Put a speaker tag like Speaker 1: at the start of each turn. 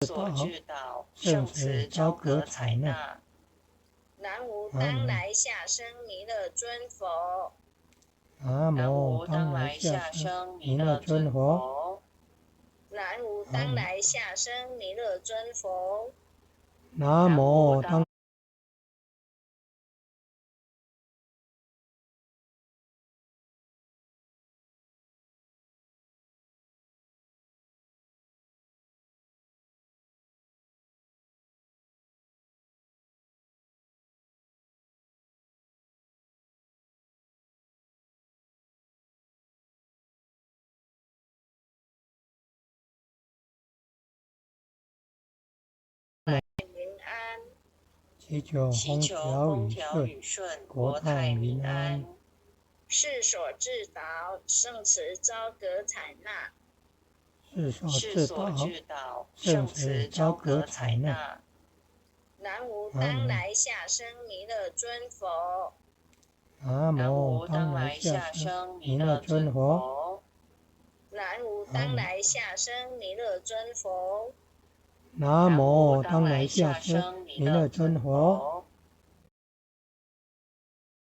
Speaker 1: 所
Speaker 2: 導，
Speaker 1: 至導，
Speaker 2: 聖
Speaker 1: 聖
Speaker 2: 慈
Speaker 1: 慈
Speaker 2: 昭
Speaker 1: 昭
Speaker 2: 閣
Speaker 1: 閣
Speaker 2: 採納。
Speaker 1: 採納。
Speaker 3: 南無當來下生彌勒尊佛。
Speaker 2: 南
Speaker 1: 南
Speaker 2: 無
Speaker 1: 無
Speaker 2: 當來
Speaker 1: 當來
Speaker 2: 下
Speaker 1: 下
Speaker 2: 生
Speaker 1: 生
Speaker 2: 彌勒
Speaker 1: 彌勒
Speaker 2: 尊
Speaker 1: 尊
Speaker 2: 佛。
Speaker 1: 佛。
Speaker 3: 南無當來下生彌勒尊佛。
Speaker 2: 南
Speaker 1: 南
Speaker 2: 無當
Speaker 1: 無當
Speaker 3: 民安。
Speaker 2: 祈求
Speaker 1: 祈
Speaker 2: 風
Speaker 1: 求
Speaker 2: 調
Speaker 1: 風調
Speaker 2: 雨順，
Speaker 1: 雨順，
Speaker 2: 國
Speaker 1: 國泰
Speaker 2: 泰民
Speaker 1: 民
Speaker 2: 安。
Speaker 1: 安。
Speaker 3: 世所至導，聖慈昭閣採納。
Speaker 2: 世所
Speaker 1: 世
Speaker 2: 至導，
Speaker 1: 所至導，
Speaker 2: 聖
Speaker 1: 聖
Speaker 2: 慈昭
Speaker 1: 慈昭閣
Speaker 2: 閣採
Speaker 1: 採
Speaker 2: 納。
Speaker 1: 納。
Speaker 3: 南無
Speaker 2: 南無
Speaker 3: 當來下生彌勒尊佛。
Speaker 2: 南
Speaker 1: 南無
Speaker 2: 無當
Speaker 1: 當
Speaker 2: 來下
Speaker 1: 來下
Speaker 2: 生
Speaker 1: 生
Speaker 2: 彌
Speaker 1: 彌勒
Speaker 2: 勒尊
Speaker 1: 尊
Speaker 2: 佛。
Speaker 1: 佛。
Speaker 3: 南無
Speaker 2: 南無
Speaker 3: 當來下生彌勒尊佛。
Speaker 2: 南
Speaker 1: 南
Speaker 2: 無
Speaker 1: 無當
Speaker 2: 當來
Speaker 1: 來下
Speaker 2: 下生
Speaker 1: 生
Speaker 2: 彌勒
Speaker 1: 彌勒尊
Speaker 2: 尊佛。
Speaker 1: 佛。